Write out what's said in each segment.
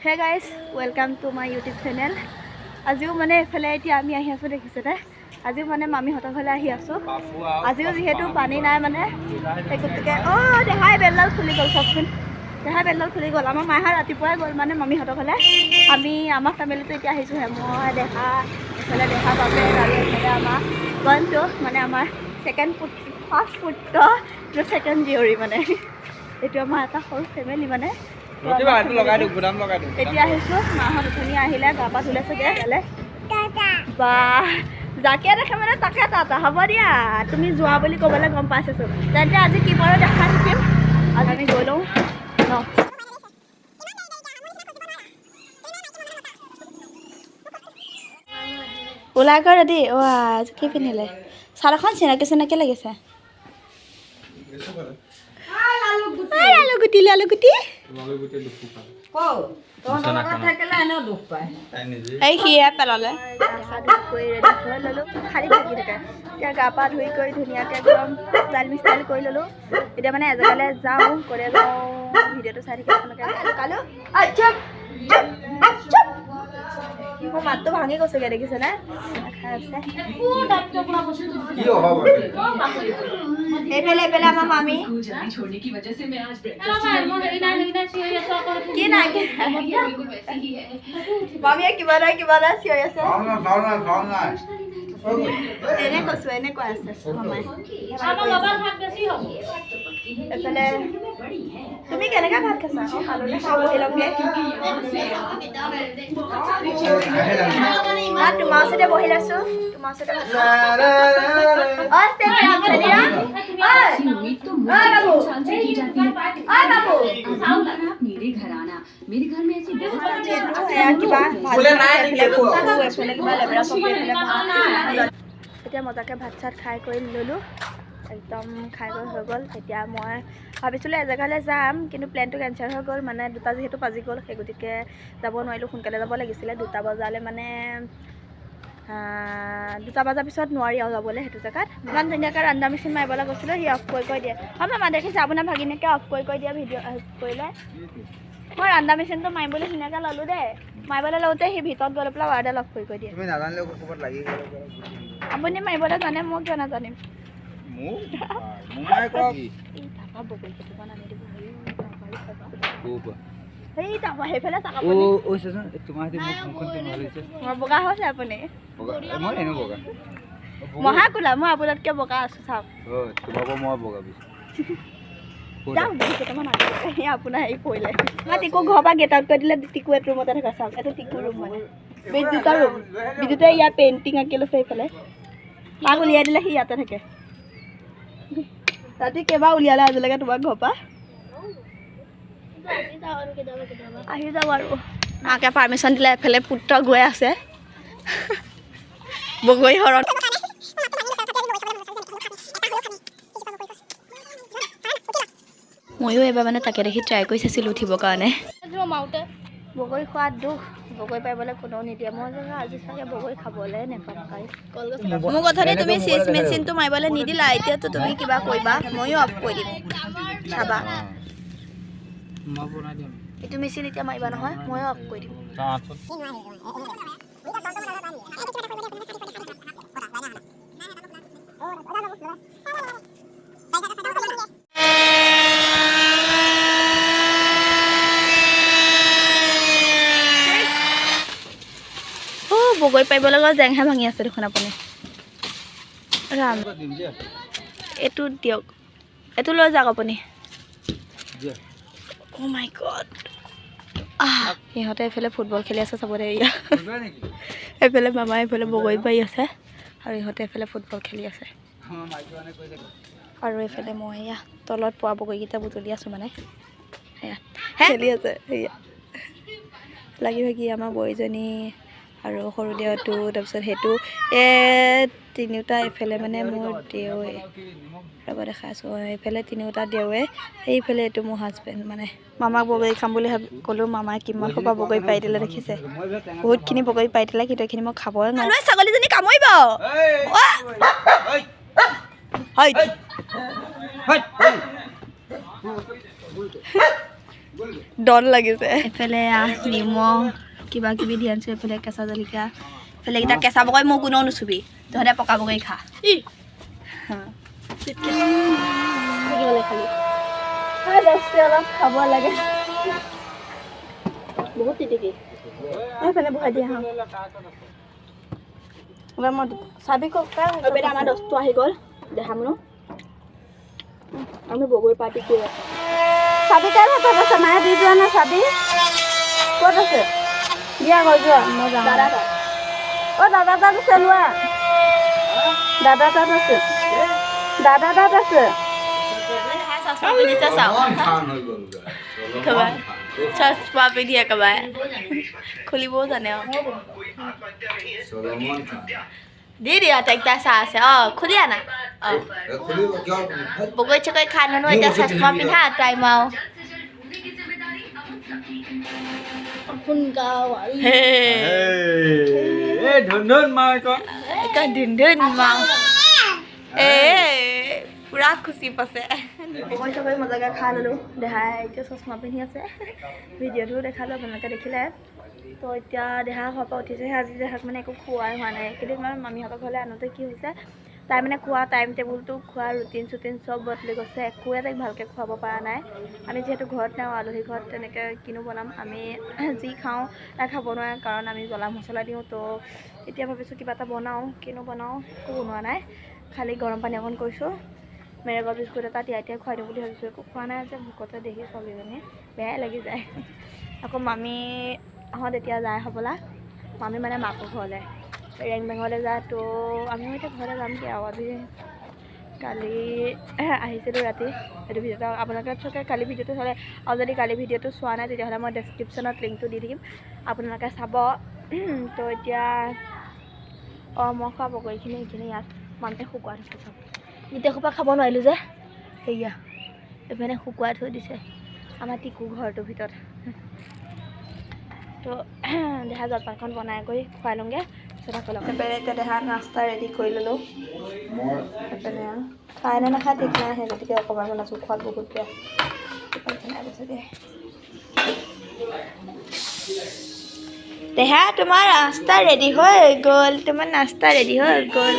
Hey guys, welcome to my YouTube channel. আজিও মানে এইফালে এতিয়া আমি আহি আছোঁ, দেখিছেনে? আজিও মানে মামীহঁতৰ ঘৰলৈ আহি আছোঁ। আজিও যিহেতু পানী নাই মানে, সেই গতিকে অঁ দেহাই বেলডাল খুলি গ'ল। চাওকচোন, দেহাই বেলডাল খুলি গ'ল। আমাৰ মাহঁত ৰাতিপুৱাই গ'ল মানে মামীহঁতৰ ঘৰলৈ। আমি আমাৰ ফেমিলিটো এতিয়া আহিছোঁহে, মই, দেহা, এইফালে দেহা বাপেক আৰু এইফালে আমাৰ গণটো, মানে আমাৰ ছেকেণ্ড পুত্ৰ, ফাৰ্ষ্ট পুত্ৰ, ছেকেণ্ড জীয়ৰী। মানে এইটো আমাৰ এটা সৰু ফেমিলি মানে। এতিয়া আহিছোঁ, মাহঁত অথনি আহিলে, গা পা ধুলে চাগে ইয়ালে। বা যাকে দেখে মানে তাকে টাটা। হ'ব দিয়া, তুমি যোৱা বুলি ক'বলৈ গম পাইছেচোন। তেন্তে আজি কি বাৰু দেখাই থাকিম। আজি আমি গৈ লওঁ ন। ওলাই গৈ ৰেডি। অ' কি পিন্ধিলে? চাদৰখন চিনাকি চিনাকি লাগিছে। লালুগুটি লালুগুটি এই সিয়ে পেলালে। কৰি ল'লোঁ, খালী থাকি থাকে। এতিয়া গা পা ধুই কৰি ধুনীয়াকৈ একদম ষ্টাইল মিষ্টাইল কৰি ল'লোঁ। এতিয়া মানে এজেগালৈ যাওঁ, ক'লে যাওঁ ভিডিঅ'টো চাই থাকি আপোনালোকে। কালো, মোৰ মাতটো ভাঙি গৈছেগৈ, দেখিছেনে? খাই আছে এইফালে এইফালে আমাৰ মামী। কি নাই মামীয়ে কিবা নাই কিবা নাই চিঞৰি আছে। এনে কৈছো, এনেকুৱা আছে মামাই। এইফালে তুমি কেনেকে ভাত খাইছা? বহি ল'মগে, তোমাৰ ওচৰতে বহি লৈছো, তোমাৰ ওচৰতে। এতিয়া মজাকে ভাত চাত খাই কৰি ল'লোঁ, একদম খাই গৈ হৈ গ'ল। এতিয়া মই ভাবিছিলোঁ এজেগালৈ যাম, কিন্তু প্লেনটো কেঞ্চেল হৈ গ'ল। মানে দুটা যিহেতু বাজি গ'ল, সেই গতিকে যাব নোৱাৰিলোঁ। সোনকালে যাব লাগিছিলে 2টা বজালৈ, মানে 2টা বজাৰ পিছত নোৱাৰি আৰু যাবলৈ সেইটো জেগাত। ইমান ধুনীয়াকৈ ৰন্ধা মেচিন মাৰিবলৈ গৈছিলোঁ, সি অফ কৰি কৰি দিয়ে। হয় মামা, দেখিছে আপোনাৰ ভাগিনীয়েকে অফ কৰি কৰি দিয়া ভিডিঅ' কৰিলে। মই ৰন্ধা মেচিনটো মাৰিবলৈ ধুনীয়াকৈ ল'লোঁ দেই, মাৰিবলৈ লওঁতে সি ভিতৰত গৈ পেলাই ৱাৰডাল অফ কৰি কৰি দিয়ে। আপুনি মাৰিবলৈ জানে, মই কিয় নাজানিম? বগা হৈছে আপুনি, মহাকুলা। মই আপোনাতকৈ বগা আছো, চাওক। যাম কেইটামান আপোনাৰ হেৰি পৰিলে। আমাৰ টিকু ঘৰৰ পৰা গেট আউট কৰি দিলে। টিকু এইটো ৰুমতে থাকে, চাওক। এইটো টিকু ৰুম, মানে বিদ্যুতৰ ৰুম। বিদ্যুতে ইয়াৰ পেইণ্টিং আঁকি লৈছে এইফালে। মাক উলিয়াই দিলে, সি ইয়াতে থাকে। ৰাতি কেইবাৰ উলিয়ালে আজিলৈকে তোমাক ঘৰৰ পৰা? আহি যাওঁ আৰু মাকে পাৰ্মিশ্যন দিলে। এফালে পুত্ৰ গৈ আছে বগৰী শৰণ। ময়ো এবাৰ মানে তাকে দেখি ট্ৰাই কৰি চাইছিলোঁ উঠিবৰ কাৰণে। বগৰী খোৱাত দুখ, বগৰী পাৰিবলৈ কোনেও নিদিয়ে। মই জানো আজি চাগে বগৰী খাবলৈ নেপাম। মোক অথনি তুমি চিজ মেচিনটো মাৰিবলৈ নিদিলা, এতিয়াতো তুমি কিবা কৰিবা, ময়ো অফ কৰি দিম। চাবা, এইটো মেচিন এতিয়া মাৰিবা নহয়, ময়ো অফ কৰি দিম। বগৰী পাৰিব লগা জেংহে ভাঙি আছে দেখোন আপুনি। ৰাম, এইটো দিয়ক, এইটো লৈ যাওক আপুনি। অ' মাই গড, সিহঁতে এইফালে ফুটবল খেলি আছে, চাব দেই। এইফালে মামাই এইফালে বগৰী পাৰি আছে আৰু ইহঁতে এইফালে ফুটবল খেলি আছে। আৰু এইফালে মই এয়া তলত পোৱা বগৰীকেইটা বুটলি আছোঁ, মানে সেয়া খেলি আছে। সেয়া লাগি ভাগি আমাৰ বৌজনী আৰু সৰু দেউতো, তাৰপিছত সেইটো এই তিনিওটা এইফালে মানে মোৰ দেউৱে, ৰ'ব দেখাই আছোঁ। এইফালে তিনিওটা দেউৱে, সেইফালে এইটো মোৰ হাজবেণ্ড। মানে মামাক বগৰী খাম বুলি ভাবি ক'লোঁ, মামাই কিমান সোপা বগৰী পাৰি দিলে দেখিছে। বহুতখিনি বগৰী পাৰি দিলে, কিন্তু এইখিনি মই খাবই নোৱাৰোঁ। ছাগলীজনী কামুৰিব। ডন লাগিছে। এইফালে নিমখ কিবা কিবি দি আনিছোঁ, এইফালে কেঁচা জলকীয়া, এইফালে এইকেইটা কেঁচা বগৰী মোক কোনেও নুচুবি, তহঁতে পকা বগৰী খা। অলপ খাব লাগে। বহুত তিতিকি এইফালে বহাই দিয়া। মই চাবি ককা, আমাৰ দস্তটো আহি গ'ল দেহা মনো। আমি বগৰী পাৰ্টি কৰি আছোঁ। চাবি কাৰ হাতত আছে? মায়ে দি যোৱা নাই। চাবি ক'ত আছে? দিয়া গৈ যোৱা, মই যাওঁ। অ' দাদা তাত আছে, লোৱা। দাদা তাত আছে, দাদা তাত আছে। চশমা পিন্ধি একেবাৰে খুলিবও জানে। দি দিয়া তাইক, তাই চাহ আছে। অঁ, খুলি আনা। অঁ, বগৰী চগৰী খাই ননো, এতিয়া চশমা পিন্ধা টাইম আৰু। পুৰা খুচি পাইছে। বগৰী চগৰী মজাকৈ খাই ল'লোঁ। দেহাই এতিয়া চশমা পিন্ধি আছে, ভিডিঅ'টোও দেখালোঁ, আপোনালোকে দেখিলে। তো এতিয়া দেহা খোৱাৰ পৰা উঠিছেহে। আজি দেহাক মানে একো খোৱাই হোৱা নাই। কেইদিন মানে মামীহঁতৰ ঘৰলৈ আনোতে কি হৈছে, তাই মানে খোৱা টাইম টেবুলটো, খোৱা ৰুটিন চুটিন চব বদলি গৈছে। একোৱে তাইক ভালকৈ খুৱাব পৰা নাই। আমি যিহেতু ঘৰত নাওঁ, আলহী ঘৰত তেনেকৈ কিনো বনাম, আমি যি খাওঁ তাই খাব নোৱাৰে, কাৰণ আমি জ্বলা মছলা দিওঁ। তো এতিয়া ভাবিছোঁ কিবা এটা বনাওঁ, কিনো বনাওঁ, একো বনোৱা নাই। খালি গৰম পানী অকণ কৰিছোঁ, মেৰেগৰ বিস্কুট এটা তিয়াই তিয়াই খুৱাই দিওঁ বুলি ভাবিছোঁ। একো খোৱা নাই যে, ভোকতে দেখি ছোৱালীজনী বেয়াই লাগি যায়। আকৌ মামীহঁত এতিয়া যায় হ'বলা, মামী মানে মাকৰ ঘৰলৈ ৰেংবেঙলৈ যায়। তো আমিও এতিয়া ঘৰলৈ যামগৈ আৰু। আজি কালি আহিছিলোঁ ৰাতি। সেইটো ভিডিঅ'টো আপোনালোকে চাগে কালি ভিডিঅ'টো চালে, আৰু যদি কালি ভিডিঅ'টো চোৱা নাই তেতিয়াহ'লে মই ডেছক্ৰিপশ্যনত লিংকটো দি থাকিম, আপোনালোকে চাব। তো এতিয়া অঁ, মই খোৱা বগৰীখিনি এইখিনি ইয়াত মামীয়ে শুকুৱাই থৈছে চব। গোটেই সোপা খাব নোৱাৰিলোঁ যে, সেয়া এইপিনে শুকুৱাই থৈ দিছে আমাৰ টিকু ঘৰটোৰ ভিতৰত। তো দেহা জলপানখন বনাই কৰি খুৱাই লওঁগৈ, তাৰপিছত আকৌ লগ। এইপিনে এতিয়া দেহা নাস্তা ৰেডি কৰি ল'লোঁ। এইপিনে খাই নে নাখায় ঠিক নাই, সেই গতিকে অকণমান বনাইছোঁ, খোৱাত বহুত বেয়া। দেহা তোমাৰ নাস্তা ৰেডি হৈ গ'ল, তোমাৰ নাস্তা ৰেডি হৈ গ'ল,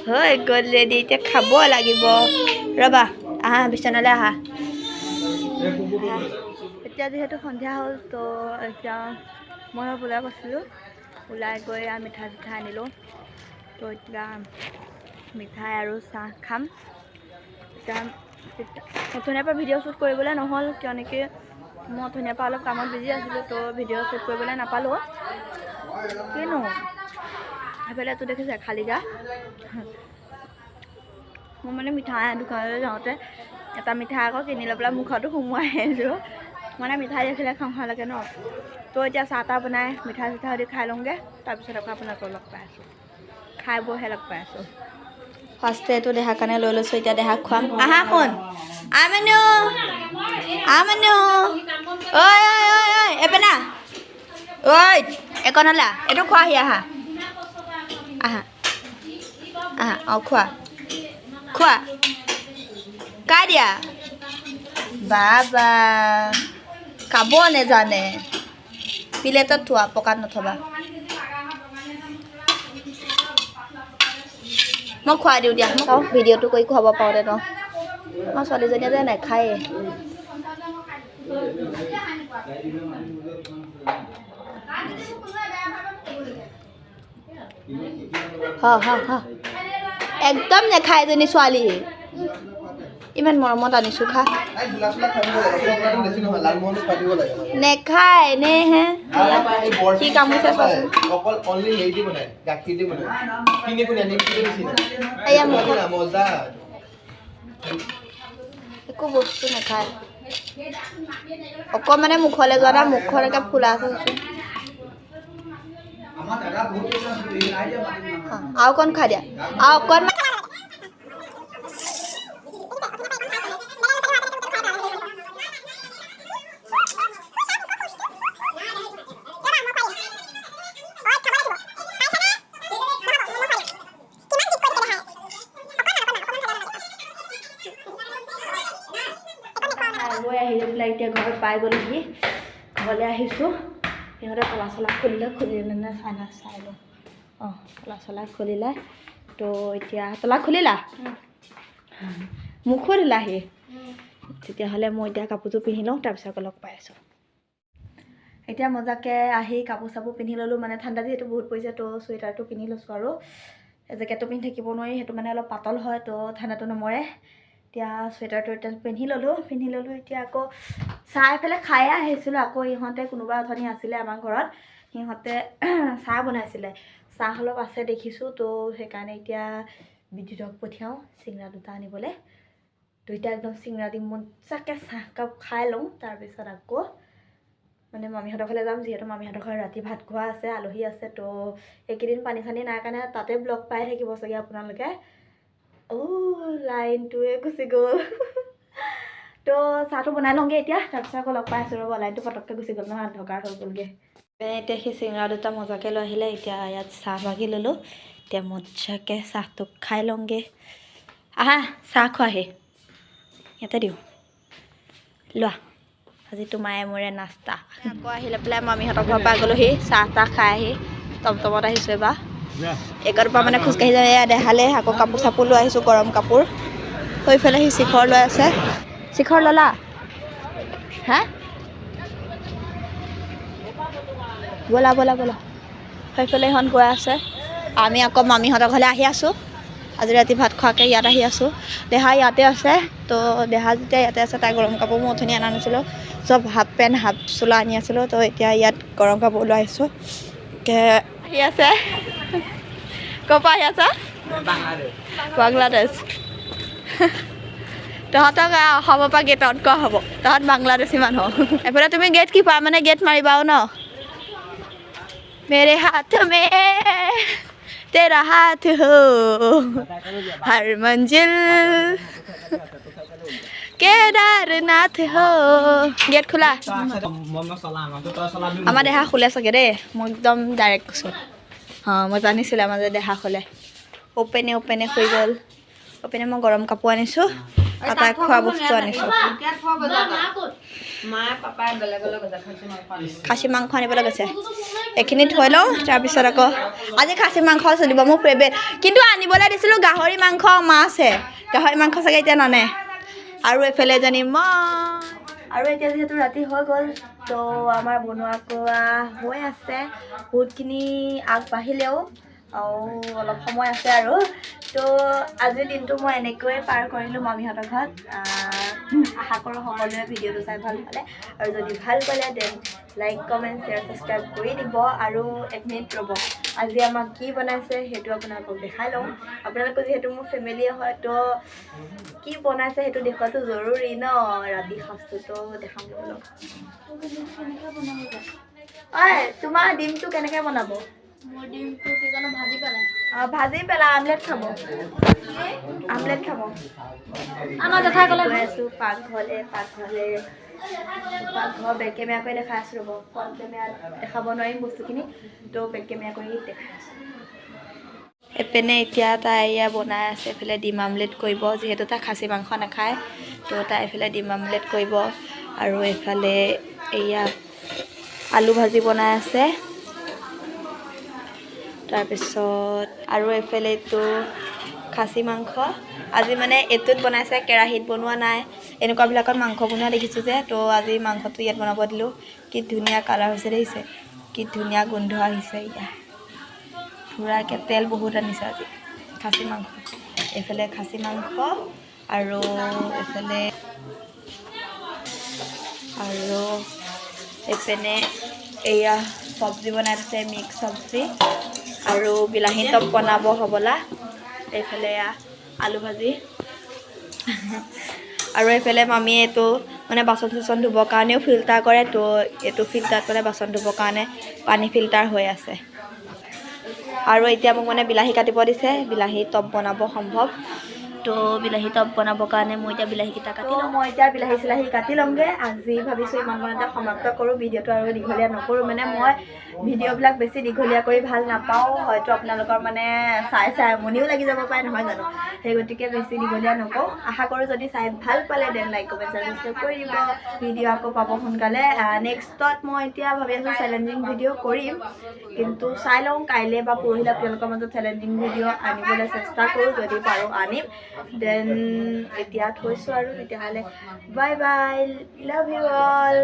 হৈ গ'ল ৰেডি। এতিয়া খাব লাগিব, ৰ'বা, আহা বিচনালৈ আহা। এতিয়া যিহেতু সন্ধিয়া হ'ল, তো এতিয়া মই অলপ ওলাই গৈছিলোঁ, ওলাই গৈ মিঠাই চিঠাই আনিলোঁ। তো এতিয়া মিঠাই আৰু চাহ খাম। এতিয়া অথনিৰ পৰা ভিডিঅ' শ্বুট কৰিবলৈ নহ'ল, কিয় নেকি মই অথনিৰ পৰা অলপ কামত বিজি আছিলোঁ, তো ভিডিঅ' শ্বুট কৰিবলৈ নাপালোঁ। কিনো সেইফালে দেখিছে খালী গা। মই মানে মিঠাই দোকানলৈ যাওঁতে এটা মিঠাই আকৌ কিনি লৈ পেলাই মুখতো সোমোৱাই আহিছোঁ, মানে মিঠাই দেখিলে খাওঁ খাওঁ লাগে ন। তো এতিয়া চাহ তাহ বনাই মিঠাই চিঠাই দি খাই লওঁগৈ, তাৰপিছত আকৌ আপোনালোকক লগ পাই আছোঁ, খাই বৈহে লগ পাই আছোঁ। ফাৰ্ষ্টে এইটো দেহাৰ কাৰণে লৈ লৈছোঁ, এতিয়া দেহাক খুৱাম। আহা শুন, আমেনু আমেনু, ঐ ঐ ঐ ঐ এপেনা ঐ, একনলা এইটো খোৱাহি, আহা আহা আহা, অঁ খোৱা খোৱা, কাই দিয়া বাবা খাব নেজানে। প্লেটত থোৱা, পকাত নথবা। মই খুৱাই দিওঁ দিয়া, মই ভিডিঅ'টো কৰি খুৱাব পাৰোঁতে ন। মই ছোৱালীজনীয়ে যে নাখায়ে। একদম নেখায় এজনী ছোৱালী, ইমান মৰমত আনিছোঁ, খা। নেখায় এনেহে কি কামুৰিছে চোৱাচোন। একো বস্তু নাখায়, অকণমানে মুখলৈ যোৱা নাই, মুখখন একে ফুলা আছে। আৰু অকণ খাই দিয়া, আৰু অকণমান। আহি পেলাই এতিয়া ঘৰ পাই পাই গ'লোহি। ঘৰলৈ আহিছোঁ। সিহঁতে তলা চলা খুলিলে, খুলিলে নে চাই না, চাই লওঁ। অঁ, তলা চলা খুলিলে। তো এতিয়া তলা খুলিলা, মোকো দিলাহি। তেতিয়াহ'লে মই এতিয়া কাপোৰযোৰ পিন্ধি লওঁ, তাৰপিছত আকৌ লগ পাই আছোঁ। এতিয়া মজাকৈ আহি কাপোৰ চাপোৰ পিন্ধি ল'লোঁ। মানে ঠাণ্ডা যিহেতু বহুত পৰিছে, তো চুৱেটাৰটো পিন্ধি লৈছোঁ আৰু জেকেটটো পিন্ধি থাকিব নোৱাৰি, সেইটো মানে অলপ পাতল হয়, তো ঠাণ্ডাটো নমৰে। এতিয়া চুৱেটাৰটো এতিয়া পিন্ধি ল'লোঁ, পিন্ধি ল'লোঁ। এতিয়া আকৌ চাহ এইফালে খায়ে আহিছিলোঁ। আকৌ ইহঁতে কোনোবা অথনি আছিলে আমাৰ ঘৰত, সিহঁতে চাহ বনাইছিলে, চাহ অলপ আছে দেখিছোঁ। তো সেইকাৰণে এতিয়া বিদ্যুতক পঠিয়াওঁ চিঙৰা দুটা আনিবলৈ। দুইটা একদম চিঙৰা দি মজাকৈ চাহকাপ খাই লওঁ। তাৰপিছত আকৌ মানে মামীহঁতৰ ঘৰলৈ যাম, যিহেতু মামীহঁতৰ ঘৰত ৰাতি ভাত খোৱা আছে, আলহী আছে। তো এইকেইদিন পানী চানী নাই কাৰণে তাতে ব্লগ পাই থাকিব চাগে আপোনালোকে। অ' লাইনটোৱে গুচি গ'ল। তো চাহটো বনাই লওঁগৈ এতিয়া, তাৰপিছত আকৌ লগ পাই আছোঁ। ৰ'ব, লাইনটো পটককৈ গুচি গ'ল নহয়, অন্ধকাৰ হৈ গ'লগৈ। এতিয়া সেই চিঙৰা দুটা মজাকৈ লৈ আহিলে। এতিয়া ইয়াত চাহ ভাগি ল'লোঁ। এতিয়া মজাকৈ চাহটো খাই লওঁগৈ। আহা, চাহ খোৱাহি, ইয়াতে দিওঁ, লোৱা। আজি তোমাৰে মোৰে নাস্তা। আকৌ আহি লৈ পেলাই মামীহঁতৰ ঘৰৰ পৰা গ'লোহি, চাহ তাহ খাই আহি টমটমত আহিছোঁ এবাৰ। এইকণৰ পৰা মানে খোজকাঢ়ি যাওঁ। এয়া দেহালে আকৌ কাপোৰ চাপোৰ লৈ আহিছোঁ, গৰম কাপোৰ। সেইফালে সি শিখৰ লৈ আছে। শিখৰ ল'লা? হা, ব'লা ব'লা ব'লা। সেইফালে ইহঁত গৈ আছে। আমি আকৌ মামীহঁতৰ ঘৰলৈ আহি আছোঁ। আজি ৰাতি ভাত খোৱাকৈ ইয়াত আহি আছোঁ। দেহা ইয়াতে আছে। তো দেহা যেতিয়া ইয়াতে আছে, তাই গৰম কাপোৰ মই অথনি অনা নাছিলোঁ, চব হাফ পেণ্ট হাফ চোলা আনি আছিলোঁ। তো এতিয়া ইয়াত গৰম কাপোৰ লৈ আহিছোঁ। আহি আছে। ক'ৰ পৰা আহি আছা? বাংলাদেশ। তহঁতক অসমৰ পৰা গেট আউট কৰা হ'ব, তহঁত বাংলাদেশী মানুহ। এইফালে তুমি গেট কিপাৰ, মানে গেট মাৰিবা ন। मेरे हाथ में तेरा हाथ हो, हर मंजिल কেদাৰনাথ हो। গেট খোলা। আমাৰ দেহা খোলে চাগে দেই, মই একদম ডাইৰেক্ট কৈছোঁ। অঁ, মই জানিছিলোঁ আমাৰ যে দেহা খোলে। অ'পেনে অ'পেনে শুই গ'ল। অ'পেনে মই গৰম কাপোৰ আনিছোঁ আৰু তাই খোৱা বস্তু আনিছোঁ। খাচী মাংস আনিবলৈ গৈছে। এইখিনি থৈ লওঁ, তাৰপিছত আকৌ আজি খাচী মাংস চলিব, মোৰ ফেভৰেট। কিন্তু আনিবলৈ দিছিলোঁ গাহৰি মাংস, মাছহে। গাহৰি মাংস চাগে এতিয়া নানে। আৰু এইফালে এজনী মই। আৰু এতিয়া যিহেতু ৰাতি হৈ গ'ল, তো আমাৰ বনোৱা কোৱা হৈ আছে, বহুতখিনি আগবাঢ়িলেও আৰু অলপ সময় আছে আৰু। তো আজিৰ দিনটো মই এনেকৈয়ে পাৰ কৰিলোঁ মামীহঁতৰ ঘৰত। আশা কৰোঁ সকলোৱে ভিডিঅ'টো চাই ভাল পালে, আৰু যদি ভাল পালে then like, comment, share, subscribe কৰি দিব। আৰু এক মিনিট ৰ'ব, আজি আমাক কি বনাইছে সেইটো আপোনালোকক দেখাই লওঁ। আপোনালোকৰ যিহেতু মোৰ ফেমিলিয়ে হয়, তো কি বনাইছে সেইটো দেখুৱাটো জৰুৰী ন। ৰাতি সাজটোতো দেখামগৈ অলপ। ঐ, তোমাৰ ডিমটো কেনেকৈ বনাব? মোৰ ডিমটো কি জানো, ভাজি পেলাই। অঁ, ভাজি পেলাই আমলেট খাব, আমলেট খাব। আমাৰ জেঠাই ক'লে গৈ আছোঁ পাকঘৰলে। পাকঘৰলে, পাকঘৰ বেক কেমেৰা কৰি দেখাই আছোঁ। ৰ'ব, ফ্ৰণ্ট কেমেৰাত দেখাব নোৱাৰিম বস্তুখিনি, তো বেক কেমেৰা কৰি দেখাই আছোঁ। এইপিনে এতিয়া তাই এয়া বনাই আছে। এইফালে ডিম আমলেট কৰিব, যিহেতু তাই খাচী মাংস নাখায়, তো তাই এইফালে ডিম আমলেট কৰিব। আৰু এইফালে এয়া আলু ভাজি বনাই আছে। তাৰপিছত আৰু এইফালে এইটো খাচী মাংস আজি মানে এইটোত বনাইছে, কেৰাহীত বনোৱা নাই। এনেকুৱাবিলাকত মাংস বনোৱা দেখিছোঁ যে, তো আজি মাংসটো ইয়াত বনাব দিলোঁ। কি ধুনীয়া কালাৰ হৈছে দেখিছে, কি ধুনীয়া গোন্ধ আহিছে। ইয়া পূৰাকৈ তেল বহুত আনিছে আজি খাচী মাংস। এইফালে খাচী মাংস আৰু এইফালে আৰু এইপিনে এয়া চব্জি বনাই থৈছে, মিক্স চব্জি আৰু বিলাহী টপ বনাব হ'বলা। এইফালে এয়া আলু ভাজি। আৰু এইফালে মামীয়ে এইটো মানে বাচন চাচন ধুবৰ কাৰণেও ফিল্টাৰ কৰে, তো এইটো ফিল্টাৰত মানে বাচন ধুবৰ কাৰণে পানী ফিল্টাৰ হৈ আছে। আৰু এতিয়া মোক মানে বিলাহী কাটিব দিছে, বিলাহী টপ বনাব সম্ভৱ। তো বিলাহী টপ বনাবৰ কাৰণে মই এতিয়া বিলাহীকেইটা কাটি লওঁ। মই এতিয়া বিলাহী চিলাহী কাটি ল'মগৈ। আজি ভাবিছোঁ ইমান মানতে সমাপ্ত কৰোঁ ভিডিঅ'টো, আৰু দীঘলীয়া নকৰোঁ। মানে মই ভিডিঅ'বিলাক বেছি দীঘলীয়া কৰি ভাল নাপাওঁ, হয়তো আপোনালোকৰ মানে চাই চাই আমনিও লাগি যাব পাৰে, নহয় জানো? সেই গতিকে বেছি দীঘলীয়া নকওঁ। আশা কৰোঁ যদি চাই ভাল পালে then like, comment, subscribe কৰি দিব। ভিডিঅ' আকৌ পাব সোনকালে। নেক্সটত মই এতিয়া ভাবি আছোঁ চেলেঞ্জিং ভিডিঅ' কৰিম, কিন্তু চাই লওঁ কাইলৈ বা পৰহিলৈ আপোনালোকৰ মাজত চেলেঞ্জিং ভিডিঅ' আনিবলৈ চেষ্টা কৰোঁ, যদি পাৰোঁ আনিম। Then এতিয়া থৈছোঁ আৰু, তেতিয়াহ'লে bye bye, love you all.